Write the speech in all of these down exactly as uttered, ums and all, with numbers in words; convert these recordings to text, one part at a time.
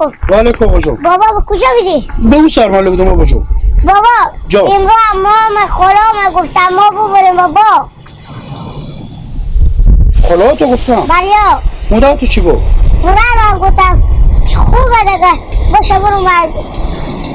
و علیکم آقا جان. بابا، به کجا می‌ری؟ به او سر من بودم آقا جان. بابا، جان. امرو اما من خالا من گفتم ما ببریم بابا. خالا تو گفتم؟ بله. مادر تو چی گفت؟ مادر من گفتم خوبه دیگه. باشه برو من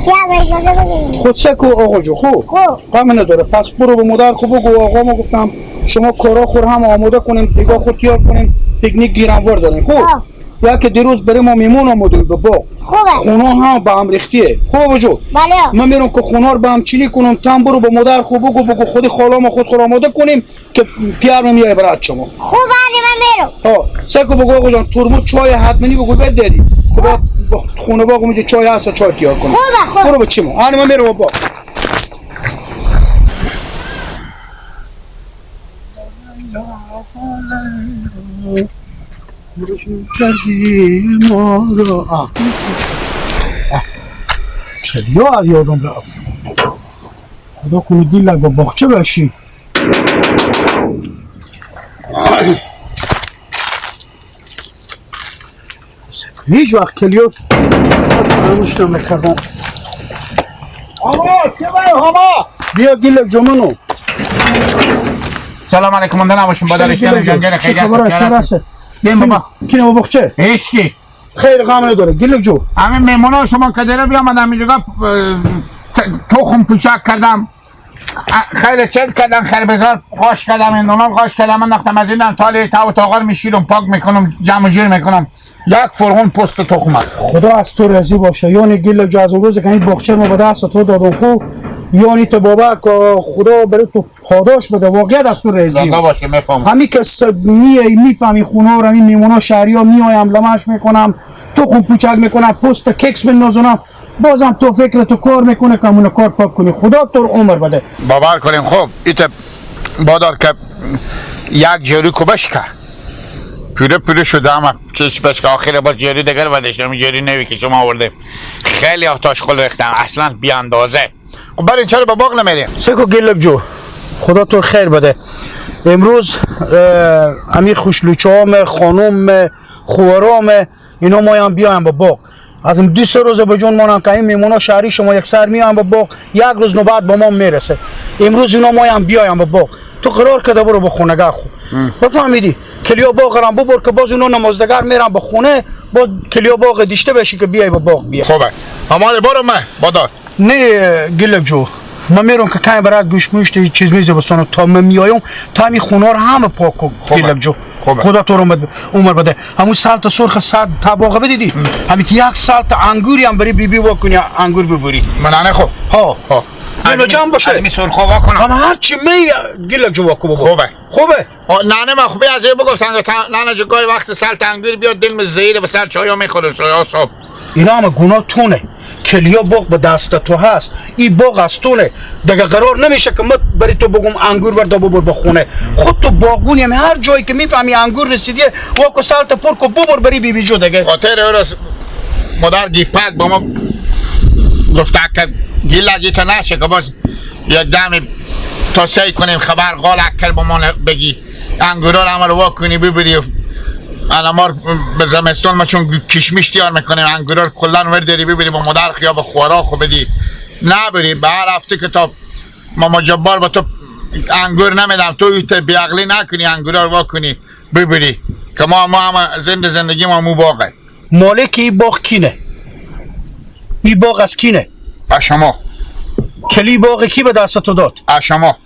بیا به اجازه بگیریم. خود سکو آقا جان، خب. خب. غم نداره. پس برو به مادر خو بگو آقا ما گفتم شما کارا خور هم آماده کنیم، دیگه خود تیار کنیم، پیکنیک گیرم وار داریم. خب. آه. یا که دیروز برای ما میمون آمدیم به باغ. خوبه. خونه هم به هم ریختیه. خوبه جو. بله. من می‌رم که خونه رو به هم چینی کنم، تم برو به مادر خو بگو، بگو خودی خالا ما خود خود آماده کنیم که پیار می‌آیه برات شما. خوبه، هانی من می‌رم. ها، سکو بگو آقا جان، ترموز چای حتمنی بگو بداری. خدا خونه باغ اونجا چای هست، چای تیار کنه. خوبه، خوبه. برو بچه‌مو. هانی من می‌رم بابا. کردی ما را. آه. آه. چریا از یادم رفت. خدا کنه گیلک با باغچه بشی. هیچ وقت کلیات فراموش نمی‌کردم. آقا، چه بای هما؟ بیا گیلک جمنو. سلام علیکم، مونده نباشین، با شکر دارشتن گیلک جو. جنگل خیلی شکر برای خیلی خیر است. بیم بابا. کی نه بابا چه؟ هیچ کی. خیر، غم نداره. گیلک جو. همین میمونا شما که داره بیامدم اینجا، اه، ت-، تخم پوچک کردم. اه، خیلی چیز کردم، خربزار قاش کردم، اندونان قاش کردم، من نختم از این دم تا لی تا اتاقا رو میشیلم، پاک می‌کنم، جمع و جور می‌کنم. یک فرغون پست تخمه. خدا از تو راضی باشه. یعنی گیلک جو، از اون روزی که این باغچه ما به دست تو دادم خو، یعنی تو باور که خدا برای تو پاداش بده، واقعیت از تو راضی. زنده باشی، می‌فهمم. همی که س-، میای، می‌فهمی خونه رو، همی میمونا شهری ها میایم، لمش می‌کنم، تخم پوچک می‌کنم، پست ککس بندازونم، بازم تو فکر تو کار می‌کنه که همون کار پاک کنی. خدا تو رو عمر بده. باور کنین، خب، ایت بادار که یک جاری کو بشکه. پوره پوره شده، اما چیز بشکه، آخر باز جاری دگر ودش، همین جاری نوی که شما آورده. خیلی آتش خل ریختم، اصلاً بی اندازه. خب، برای چرا به باغ نمیریم؟ سکو گیلک جو، خدا تو خیر بده. امروز، اه، امی خوشلوچه‌ام، خانم، خوهرام، اینا ما هم بیایم به باغ. از این دو سه روز به جون مانم که این میمونا شهری شما یک سر میایم به باغ، یک روز نوبت با ما میرسه. امروز اینا ما هم بیایم به باغ. تو قرار کده برو به خونگه خو. بفهمیدی؟ کلیا باغ رم ببر که باز اونا نمازدگر میرن به خونه، باز کلیا باغ دیشته بشی که بیای به باغ بیای. خوبه. همال برو من، بادار. نه، گیلک جو. من میرم که کمی برای گوش موشت چیز میز بستانم. تا من میایم، تا همی خونه رو همه پاک کن، خوبه. گیلک جو. خوبه. خدا تو رو عمر، عمر بده. همون سلت سرخ صد تا باغ بدیدی؟ همی که یک سلت انگوری هم بری بی بی واکنی، انگور ببری. منانه خو. ها. ها. گیلک جان باشه. همی سرخ وا کنم. هم هر چی می گیلک جو واکو بابا. خوبه. خوبه. آه، نه، نه، من خوبی از این بگفتن که تا-، نه، نه، جو گاهی وقت سلت انگور بیاد، دل می زهیر به سر چایا می‌خوره، چایا صبح. اینا همه گناه تونه. کلیا باغ به دست تو هست. ای باغ از تونه. دیگه قرار نمیشه که من بری تو بگم انگور وردا ببر به خونه. خود تو باغبونی، هم هر جایی که می‌فهمی انگور رسیدیه، واکو سلت پر کو ببر بری بی بی جو دیگه. خاطر او روز مادر گیپک با ما گفته که گیلک جی تا نشه که باز یک دمی تا سعی کنیم خبر قال اکل با ما بگی. انگورا رو عمل وا کنی ببری. الان ما به زمستان ما چون کشمش تیار می‌کنیم، انگورا رو کلاً ورداری ببری با مادر خیا به خورا خو بدی. نبری به هر هفته که تا ماما جبار با تو انگور نمیدم، تو ایت بیعقلی نکنی، انگورا رو وا کنی ببری. که ما، ما هم زند زندگی ما مو باغه. مالک ای باغ کینه؟ ای باغ از کینه؟ از شما. کلی باغ کی به دست تو داد؟ از شما.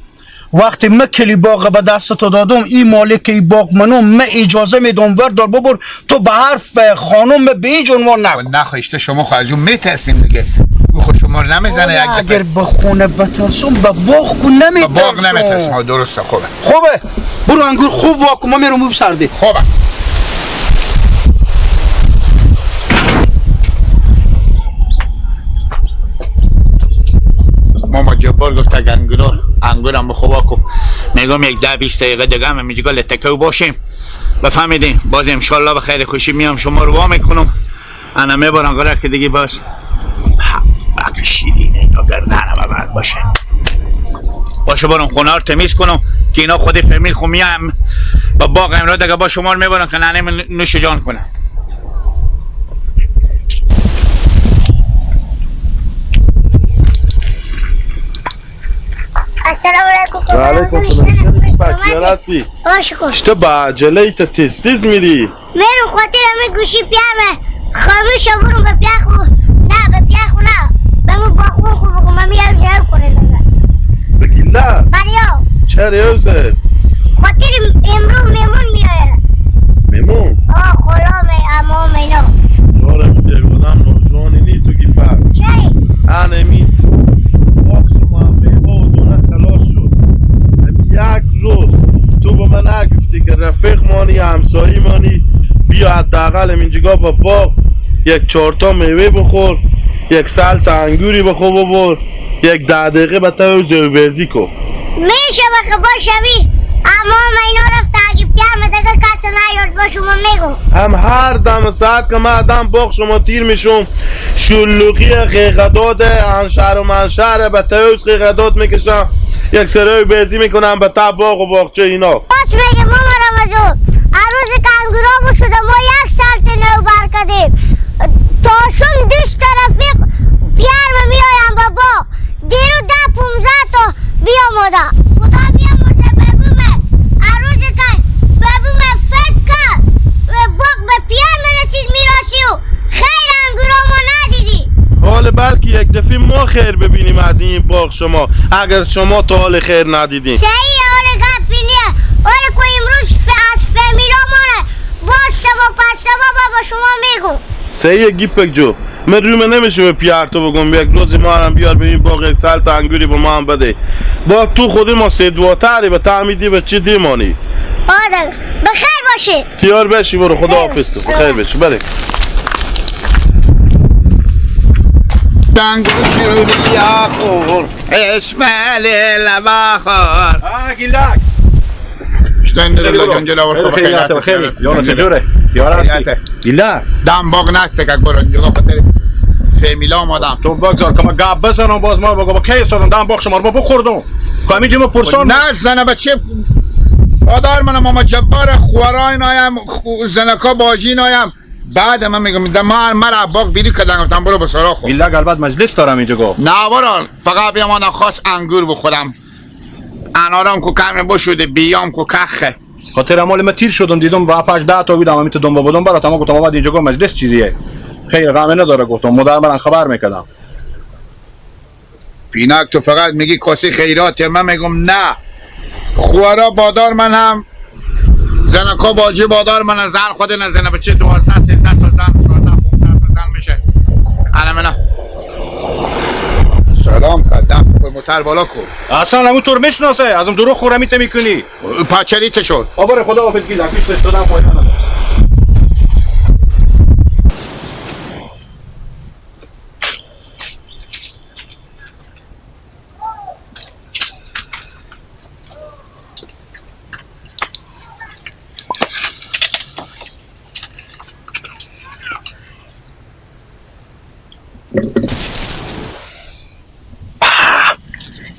وقتی من کلی باغ به دست تو دادم، ای مالک ای باغ منم، من اجازه میدم وردار ببر، تو به حرف خانم به هیچ عنوان نگو. نخواهش، تو شما خو از اون میترسین دیگه. او خو شما رو نمیزنه. آیا یک دفعه اگر به خونه بترسم، به باغ کو نمیترسم. به باغ نمیترسم، درسته، خوبه. خوبه، برو انگور خوب وا کن، ما میرم او سردی. خوبه. ماما جبار گفت اگه انگورا، انگورم به خو وا کن. می‌گم یک ده بیست دقیقه دیگه هم اینجا لتکه باشیم. بفهمیدین؟ باز انشالله به خیر خوشی میام شما رو وا می‌کنم. انا می‌برم غره که دیگه بس. بگه شیرینه، اگر نه، نه، ببر باشه. باشه، برم خونه رو تمیز کنم که اینا خودی فامیل خو میام. با باغ امرو دیگه با شما رو می‌برم که ننه من نوش جان کنه. السلام علیکم. و علیکم السلام. خوش آمدی. خوش آمدی. چطور هستی؟ خوش کو. چطور با عجله‌ای، تو تیز تیز میری؟ میرم خاطر همین گوشی پیرمه خاموش ببرم به پیرخو. نه، به پیرخو نه. به مو باخون خو بگم، من میام جواب کنه داده. به گیلک؟ بله. چرا یوزه؟ خاطر امرو مهمون میایه. مهمون؟ آه، خالامه، عمامه اینا. یارم، یک آدم ناجوانی نی تو گیلک. چرا؟ انمی باخ شما هم میوه و دونه خلاص شد. هم یک روز تو به من نگفتی که رفیق مانی، همسایه مانی، بیا حداقل همینجگاه به باغ یک چهار تا میوه بخور، یک سلت انگوری به خو ببر، یک ده دقیقه به تو زوبرزی کو. میشه به خبر شوی، اما من اینا رفت اگه پیار مدگه کس نیارد با شما میگم. هم هر دم ساعت که من آدم باغ شما تیر میشم، شلوغی غیغداد انشهر و منشهر به توز غیغداد میکشم، یک سرای بیزی میکنم به تا باغ و باغچه اینا. باز میگه ماما رمضان، هر روز که انگورا بشده ما یک سلت نو برکدیم. تا شم دوست رفیق پیار میایم بابا. دیرو ده پونزده تا بیاماده. خدا بیامرزه ببومه. هر روز که ببومه فکر کرد و باغ به پیار مرسید میراسی و خیر انگورا ما ندیدی. حال بلکه یک دفعه ما خیر ببینیم از این باغ شما، اگر شما تا حال خیر ندیدین. صحیح، حال گپ اینیه. حال کو امروز ف-، از فامیلا مانه. باز سبا پس سبا با، با شما میگم. صحیح گیپک جو. من روی من نمیشه به پیار تو بگم، یک روزی ما هم بیار به این باغ یک سلت انگوری به ما هم بده. با تو خودی ما سه دواتری به تعمیدی به چی دیمانی؟ آدم، بخیر باشی. تیار بشی برو، خدا خیر حافظ تو. باشی. بخیر بشی، بله. دنگ شوری یا خور، اسماعیل لبا خور. آه، گیلک. اشتن سری دل برو. جنجل آورد خیلی تو خیلی خیلی خیلی. خیلی. یارو چه جوره؟ یارو هستی؟ خیلی. گیلک. دم باغ نسته که برو، اینجا خاطر فامیلا آمدم. تو بگذار که ما گپ بزنم، باز ما بگو، با کی ایستادم؟ دم باغ شما رو ما بخوردم. که همینجا ما پرسان نه، زنه بچه. مادر من ماما جبار خوارای نایم، خو-، زنکا باجی نایم. بعد من می‌گم، ده ما، مرا باغ بیری کدن، گفتم برو به سرا خو. ایلا البته مجلس دارم اینجا گو. نه برو، فقط بیا ما نخواست انگور بخورم. انارم کو کمی بشوده، بیام کو کخه. خاطر مال من تیر شدم، دیدم با پنج ده تا بودم، همین تو دنبال بودم برات، اما گفتم بعد اینجا گو مجلس چیزیه. خیر غمه نداره، گفتم مادر من خبر می‌کدم. پیناک، تو فقط میگی کسی خیراته، من میگم نه. خوارا بادار من هم، زنکا باجی بادار من، زن خود نزنه بچه دوازده، سیزده تا زن، چهارده، پونزده تا زن می‌شه. الان من سلام کردم، به موتر بالا کو. اصلاً همون طور می‌شناسه، ازم دروغ خورمی ته می‌کنی. پچری ته شد. آبار خدا حافظ گیلک، پیش دادم پایان.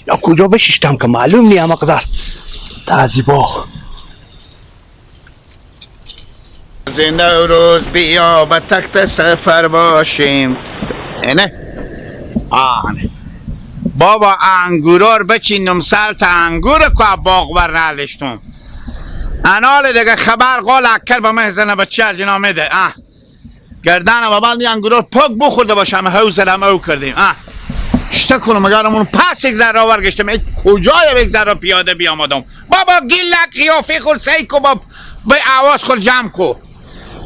یا کجا بشیشتم که معلوم نی، همه قدر تازی باغ. ز نوروز بیا به تخت سفر باشیم. اینه. آنه. بابا انگورار بچینم، سلت انگور کو باغ بر نلشتم. انال دیگه خبر قال اکل به من زنه بچه از اینا می‌ده. آه. گردن و بعد می انگورار پاک بخورده باشم، حوض رم او کردیم. آه. شته کنم، مگر اون پس یک ذره ورگشتم، ای کجای یک ذره پیاده بیامدم. بابا گیلک قیافه خور سی کو، با، به آواز خور جمع کو.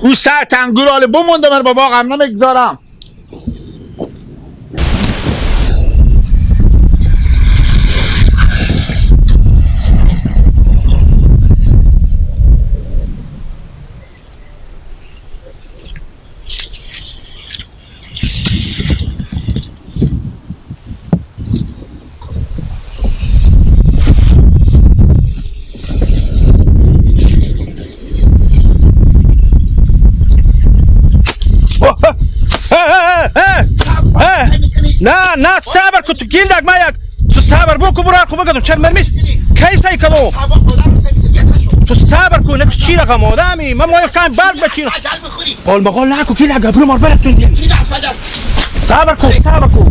او سر تنگورال بمونده، مر بابا غم نمیگذارم. نه، نه، صبر کو تو گیلک، ما یک، تو صبر بکو برار خوب بگدم چند مرمیش. کی سعی کدو؟ تو صبر کو، نه تو چی رقم آدمی؟ من مایم کم برگ بچین. قال مقال نکو، گیلک، ابرو مار برفتون دیگه. صبر کو، صبر کو.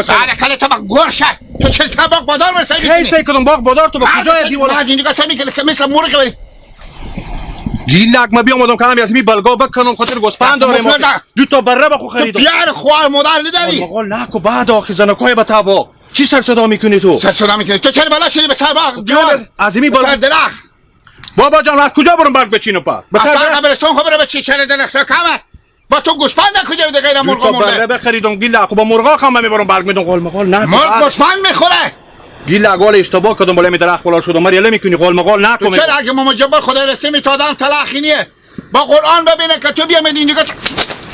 سر کله تو با گور شه. تو چه تا باغ بادار من سعی کی می‌کنی؟ سعی کدوم باغ بادار تو با کجای دیوال؟ من از اینجا سعی می‌کنم که مثل مرغ بری. گیلک، ما بیامدم که همی از می بلگا بکنم، خاطر گوسپند دارم. مفلس. دو تا بره بخو تو خریدم. پیار خوار مادر نداری؟ مغال نکو، بعد آخی زنکای به تبا. چی سر صدا می‌کنی تو؟ سر صدا می‌کنی؟ تو چرا بلا شدی به سر باغ؟ تو دیوار؟ از می بل- سر درخت. بابا جان، از کجا برم برگ بچینم پا؟ به از سر سر درخت. قبرستان خبره به چی؟ چرا درخت کمه؟ با تو گوسپند کجا بده غیر دو مرغا تا مرده؟ بره بخریدم گیلک، خب با مرغا خام می‌برم برگ می‌دم، غال مغال نکو. مرغ گوسپند می‌خوره. گیلک، گال اشتباه کدم، بالا می درخت بلال شدم، مری یله می‌کنی، غال مغال نکو. تو چرا اگه ماما جبار خدای رسه می تا آدم تلخی نیه؟ با قرآن ببینه که تو بیا می اینجا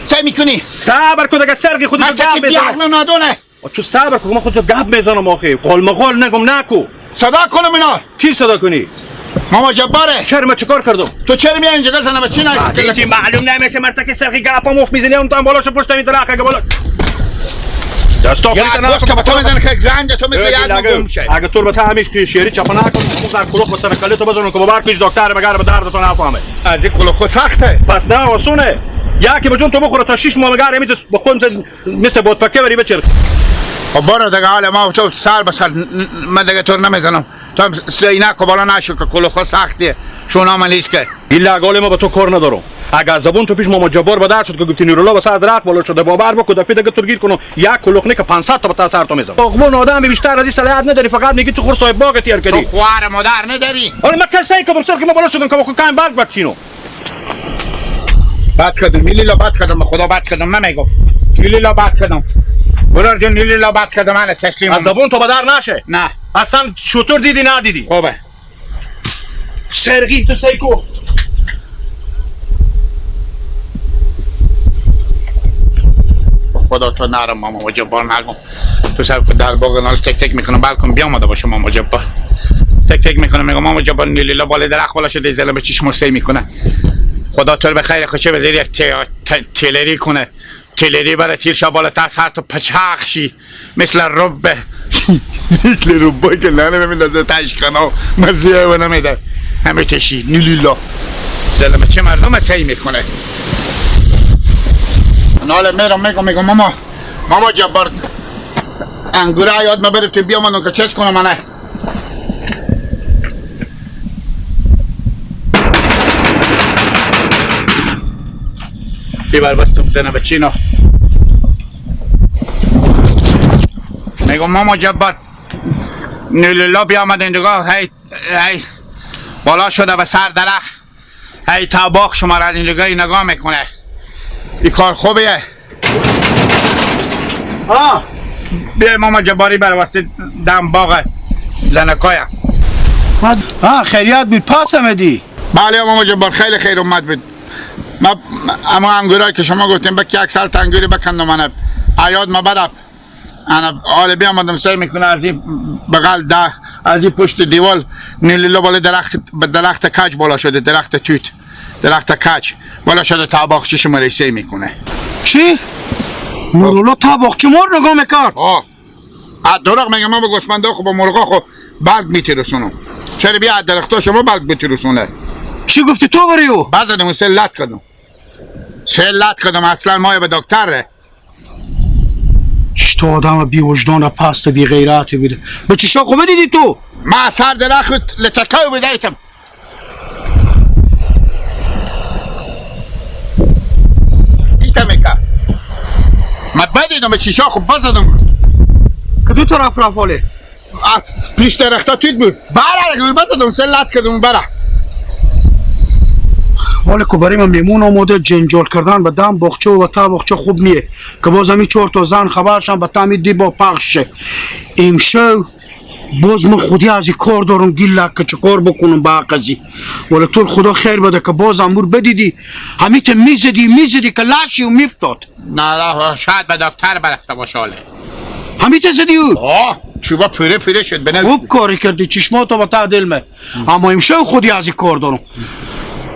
سعی می‌کنی. صبر کو دگه سرگی خودی من تو گپ کسی بزن. بیعقل ندونه. تو صبر کو، من خود تو گپ می‌زنم آخه. غال مغال نگم نکو. صدا کنم اینا. کی صدا کنی؟ ماما جباره. چرا، من چیکار کردم؟ تو چرا میای اینجا زنه بچی نه؟ آه، هیچی معلوم نمیشه، مرتا که سرقی گپا مفت می‌زنی، اون تو هم بالاش پشت می درخت که بالا. دستا یک خودت دوست که به تو می‌زنه که گرنج تو مثل یک گم شه. اگه تو به تا همیش که شعری چپنا کنم، همون در کلوخ به سر کله تو بزنم که باور پیش دکتر مگر به درد تو نفهمه. از این کلوخ سخته. پس نه آسونه. یکی به جون تو بخوره تا شش ماه مگر همی تو به خون مثل بادپکه بری بچرخ. خب برو دیگه، حال ما تو سر به سر ن-، ن-، من دیگه تو رو نمیزنم. تو هم سینه کو بالا نشو که کلوخا سختیه. شونا من نیست که. الا گال ما به تو کار ندارم. اگه از زبون تو پیش ماما جبار به در شد که گفتی نورالله به سر درخت بالا شده، باور بکو دفعه دیگه تو رو گیر کنم. یک کلوخ نه که پانصد تا به تا سر تو می‌زنم. آقبون آدم بیشتر از این صلاحیت نداری، فقط میگی تو خور صاحب باغ تیر تو کردی. خوار مادر نداری؟ حالا من کسی که بر سر که ما بالا شدم که با خود کاین برگ بچینو. بد کردم، لیلا بد کردم، به خدا بد کردم، نمیگم. لیلا بد کردم. برار جان، لیلا بد کردم، من تسلیم. از زبون تو بدر نشه. نه. اصلاً شطور دیدی ندیدی؟ خوبه. سرگی تو سیکو. خدا تو نرم، ماما جبار نگم. تو سر که در باغ نال تک تک می‌کنم، بلکم بیامده باشه ماما جبار. تک تک می‌کنم، میگم ماما جبار، نیلیلا بالای درخت بالا شده، زلم به چشم سی می‌کنه. خدا تو رو به خیر خوشه بذاری، یک ت-، ت-، تیلری کنه. تیلری برای تیر شا بالا تا سر تو پچاخ شی. مثل ربه. مثل ربه که نانه بمیندازه تشکانا. مزیه و نمیده. همه تشی. نیلیلا. زلم چه مردم سی می‌کنه. ناله میرم میگم، میگم ماما. ماما جبار، انگوره یاد ما بده تو بیا منو که چش کنم منه. بی بر بستم زنه بچینو. میگم ماما جبار، نیلولا بیامد این دگاه، هی، هی، بالا شده به سر درخت. هی تا باغ شما را از این جگایی نگاه می‌کنه. این کار خوبیه. آه. بیا ماما جباری بر واسطه دم باغ زنکایم. آه، خیریت بود، پس آمدی؟ بله ماما جبار، خیلی خیر اومد بود. ما اما انگورایی که شما گفتیم، بکی یک سال تنگوری بکندم، من حیات ما برم. انا حالا بیامدم سعی می‌کنه از این بغل ده، از این پشت دیوال، نیلیلا بالای درخت، به درخت کج بالا شده، درخت توت، درخت کج بالا شده، تا باغچه شما ریسه می‌کنه. چی؟ نورالله تا باغچه ما رو نگاه می‌کرد؟ آه. آه، دروغ می‌گم، من به گوسفندا خو، به مرغا خو بلق می‌ترسونم. چرا بیا درختا شما بلق بترسونه؟ چی گفتی تو بری او؟ بزدم، سه لت کردم. سه لت کردم، اصلاً ما به دکتر ره. چی تو آدم بی وجدان، پست، بی غیرت بوده. به چشا خو بدیدی تو؟ ما سر درخت لتکه بودیتم. ایتم که. ما بدیدم به چشا خو بزدم. که دو طرف رفاله. از پیش درختا توت بود. بله، گول بزدم، سه لت کردم، بله. حالا که برای من میمون آماده، جنجال کردن به دم باغچه و تا باغچه خوب نیه. که باز همی چهار تا زن خبرشن به تمی دی با پخش شه. امشو باز من خودی از این کار دارم، گیلک که چه کار بکنم به حق ازی. ولی تو رو خدا خیر بده که باز امور بدیدی. همی ته میزدی، میزدی که لشی و میفتاد. نه، نه، شاید به دکتر برفته باشه حاله. همی ته زدی او؟ آه، چوبا پوره پوره شد، بنه. خوب کاری کردی، چشماتو به ته دل مه. اما امشب خودی از این کار دارم.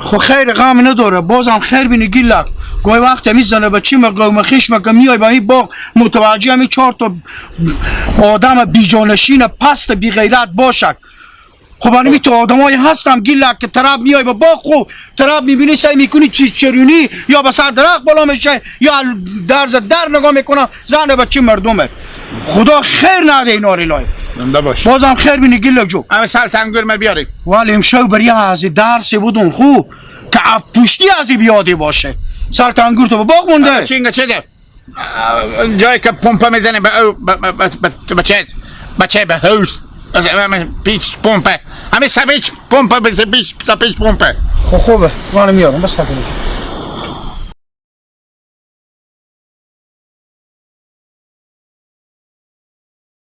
خو خیر غم نداره، بازم خیر بینی گیلک. گاهی وقت همی زنه بچی مه، قوم خیش مه که میای به این باغ متوجه همی چهار تا آدم بیجانشین پست بی غیرت باشک. خب، هنمی تو آدمایی هستم، گیلک که طرف میای به باغ خو، طرف می‌بینی سعی می‌کنی چی چرونی، یا به سر درخت بالا می‌شه، یا درز در نگاه می‌کنه، زن بچه مردمه. خدا خیر نده اینا ری لای. زنده باش. بازم خیر بینی گیلک جو. همه سلطان گرمه بیاری. ولی امشو بری از درس بودون خو، که اف پشتی از بیادی باشه. سلطان گور تو به باغ مونده. چینگه چه ده؟ جایی که پمپ می‌زنه به او، به، به، به، به، به چه؟ به چه؟ به هوس. از همین پیچ پمپه. همین سه پیچ پمپه، به سه پیچ، سه پیچ پمپه. خب، خوبه. وانه میارم، بس تاکنه.